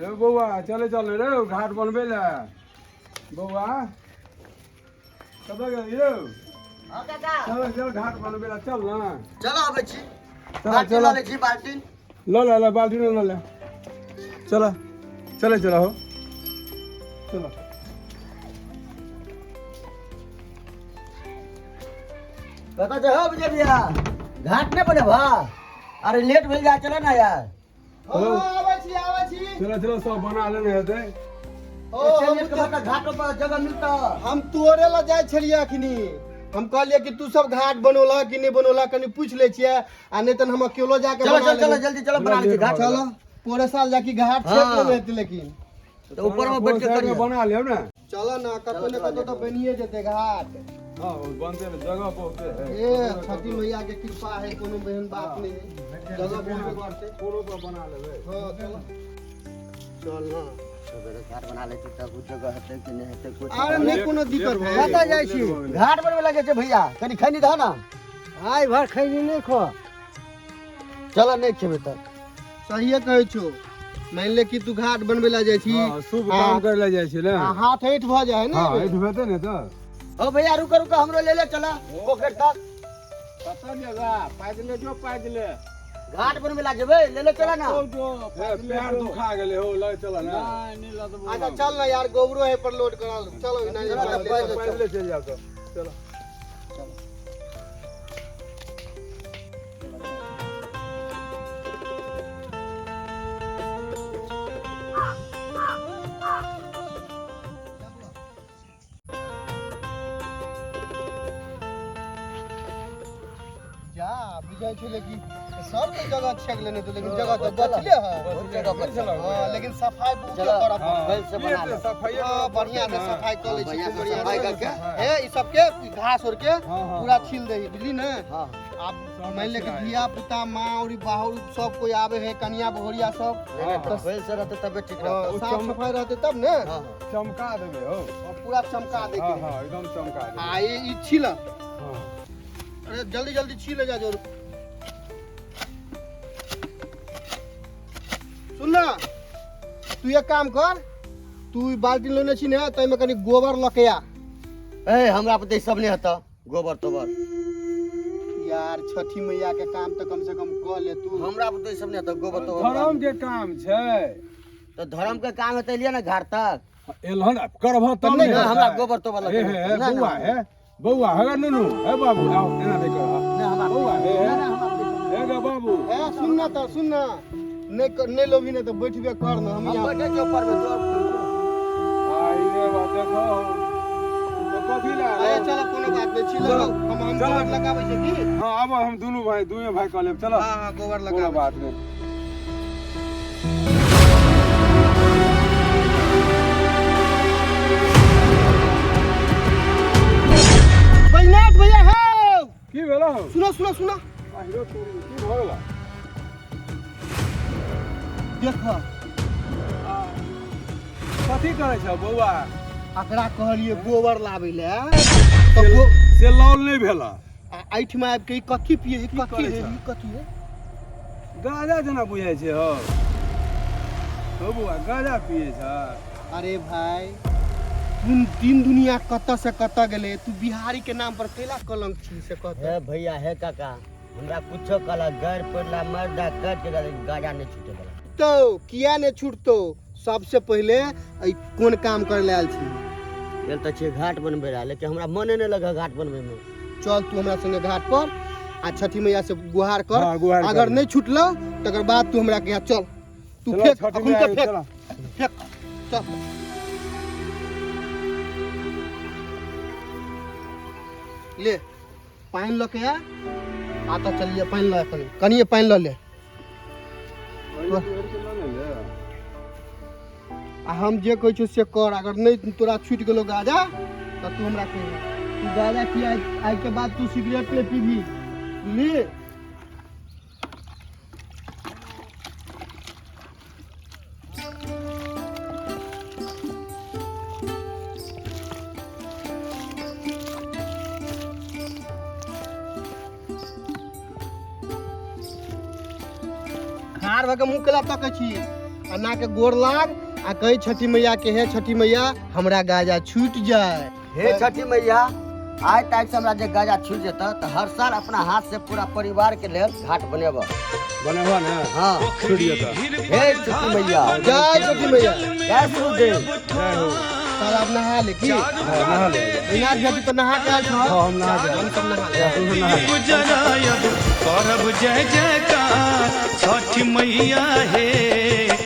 रे बौआ, चले चल रे घाट बनबै लए। बौआ कतऽ गेल यौ? हाँ काका। चल चल, घाट बनबै लए चल ना। चलो, आबै छी। चल। बाल्टी चल। लऽ लै छी बाल्टी। लऽ ले, ले बाल्टी लऽ ले। चल, चले चल हो, चलो। कतऽ जे हो विजय भैया, घाट नहि बनेबा? अरे लेट भेल जा, चलो ना यार। हेलो। आबै छी, आबै छी। चलो चलो, सब बना लेने हेतै। ओ एते हम लेट के मतलब घाटो पर जगह मिलता। हम तोरे लए जाइ छलियै अखनी। हम कहलियै कि तू सब घाट बनौलह कि नहि बनौलह, कनि पूछि लै छियै, आ नहि तहन हम अकेलो जाके चलो। बना चल चलो। लेबै। जल्दी चलो, बना लै छी घाट। चलो, पूरे साल जाके घाट छेक हाँ। लेने हेतै लेकिन। तऽ ऊपर में बैठ के साइड में करियै। बना लेब ने। चलो ना, कतौ ने कतौ तऽ बनिए जेतै घाट। हाँ, ओ बनते ने, जगह बहुते है। ए छठी मैया के कृपा है, कोनो एहन बात नहीं है, जगह बनबे करतै। कोनो पर बना लेबै। हाँ, चलो चल ना। सवेरे घाट बना लै छी तब उ जगह हेतै कि नहि हेतै कुछ। अरे नहि कोनो दिक्कत भऽ कतऽ जाइ छी? घाट बनबै लए जाइ छै भैया, कनि खैनी दह ना। आइ भर खैनी नहि खो। चल, नहि खेबै तऽ। सहिए कहै छौ। मानि ले कि तू घाट बनबै लए जाइ छी। हाँ, शुभ काम करे लए जाइ छी ने। आ हाथ ऐठ भऽ जाइ है ने। हाँ, ऐठ हेतै ने तऽ। ओ भैया, रुको रुको, हमरो ले ले चला पोखरि तक। कतऽ जेबा? पैदले जो, पैदले। घाट बनबै लए जेबै, ले ले चला ना। जो। ए, पैर दुखा गेलै हो, लग चल ना। नहि, नहि लदबो। अच्छा चल ना यार, गोबरो है पर लोड करा चलो ना। चलो, पैदले। पैदले। पैदले चलि जाओ तऽ चलो। जा बुझाइ छै लेकिन सब तऽ जगह छेक लेने तऽ, लेकिन जगह तऽ बचले है। बहुत जगह बचल। हाँ, लेकिन सफाई बहुत चलो। करऽ पड़त। बैल से बना ले। सफाई। हाँ, बढ़िया से सफाई कऽ लै छी। बढ़िया से बढ़िया सफाई से। करके। हे, ई सबके घास और के हाँ, हाँ। पूरा छील दही, बुझली ने? हाँ। आब मान ले कि धिया पुता, माँ और बाहुर सब कोई आवे है, कनिया बहुरिया सब। नहीं, नहीं, तऽ बैल से रहतै तबे ठीक हाँ, रहतै। साफ सफाई रहते तब ने। हाँ हाँ। चमका देबै हो। और पूरा चमका दे हाँ। के। हाँ, एकदम चमका देबै। आ ई छील। हाँ। अरे जल्दी जल्दी छील जा जरूर। सुन ना, तू एक काम कर, तू ई बाल्टी लेने छी ने, ताहिमे कनि गोबर लऽ के आ। ए, हमरा पर तऽ ई सब नहि हेतऽ, गोबर तोबर। यार, छठी मैया के काम तऽ कम से कम कऽ ले तू। हमरा पर तऽ ई सब नहि हेतऽ, गोबर तोबर। धर्म के काम छै। तऽ धर्म के काम हेतै, लिअ ने घाट तक। एलहन करबह तब नहि, ने। नहि, हमरा गोबर तोबर हे लगे। हे हे। नहि, बौआ। नहि। हे बौआ, हे नुनू, हे बाबू, आओ, एना नहि कर। नहि, हमरा बौआ, हे हे। नहि, हमरा हे गे बाबू। ए सुन ना, तऽ सुन ना, नहि नहि लोभी ने तऽ बैठबे कर ना, हम हम यहाँ बैठे छियै ऊपर मे तोर। आई रे बा, देखो तो कथी ला। अरे चलो, कोनो बात नहीं, छील चलो, हम चलो। गोबर लगाबै छियै की। हाँ, आब हम दुनू भाई, दुनू भाई कऽ लेब, चलो। हाँ हाँ, गोबर कोनो लगाबै। बात नहि। बैनाथ भैया हौ। की भेलो हौ? सुनो सुनो सुनो। आहिरो तोरी, की भऽ गेला? देख। कथी करै छ बौआ? अकरा कहलिए गोबर लाबै ले तऽ से लौल नहि भेला। आ एहिठमा आबि के ई कथी पिए, ई कथी करै है? छह? ई कथी है? गाजा जेना बुझाइ छै हौ। हौ बौआ, गाजा पिए छ? अरे भाई, तू दिन दुनिया कतऽ से कतऽ गेलै, तू बिहारी के नाम पर कैला कलंक छी से कह। हे भैया, हे काका, हमरा कुछो कहलक, गैर पड़ला मर्दा कट के गाजा नहि छूटे वाला। तो किया ने छूटतो? सबसे पहिले ई कोन काम करे ले आयल छी? गेल तऽ छियै घाट बनबै लए, लेकिन हमरा मने नहि लगै घाट बनबै मे। चल तू हमरा संगे घाट पर आ छठी मैया से गुहार कर। हाँ, गुहार कर। अगर नहीं छूटलो तकर बाद तू हमरा के यहाँ चल तू। चलो, फेंक। छठी अखन मैया के के फेंक। चलो। फेंक, चल। ले पानि लऽ के आ। आ तऽ चलिए, पानि लऽ, कनि कनिए पानि लऽ ले। आ हम जे कहै छियौ से कर। अगर नहि तोरा छूटि गेलौ गाजा तऽ तू हमरा कहिहे। तू गाजा की, आइ आइके बाद तू सिगरेट नहि पीबही, बुझली? खार भऽ के मुँह केला तकै छी? आ ना के गोर लाग आ कही छठी मैया के, हे छठी मैया, हमरा गाजा छूट जाए। हे छठी मैया, आइ ताक से हमरा जे गाजा छूट जेतै तऽ हर साल अपना हाथ से पूरा परिवार के लेल घाट बनेबऽ। बनेबा ने? हाँ। छूट जेतै। हे छठी मैया। जय छठी मैया। जय सूर्यदेव। जय हो। साला, अब नहा ले की? हाँ, नहा ले। बिना जब तो नहा के आयल छौ। हाँ, हम नहा के आयल। हम सब नहा ले। तू सब नहा ले। गुजरायब करब जय जयकार छठ मैया हे।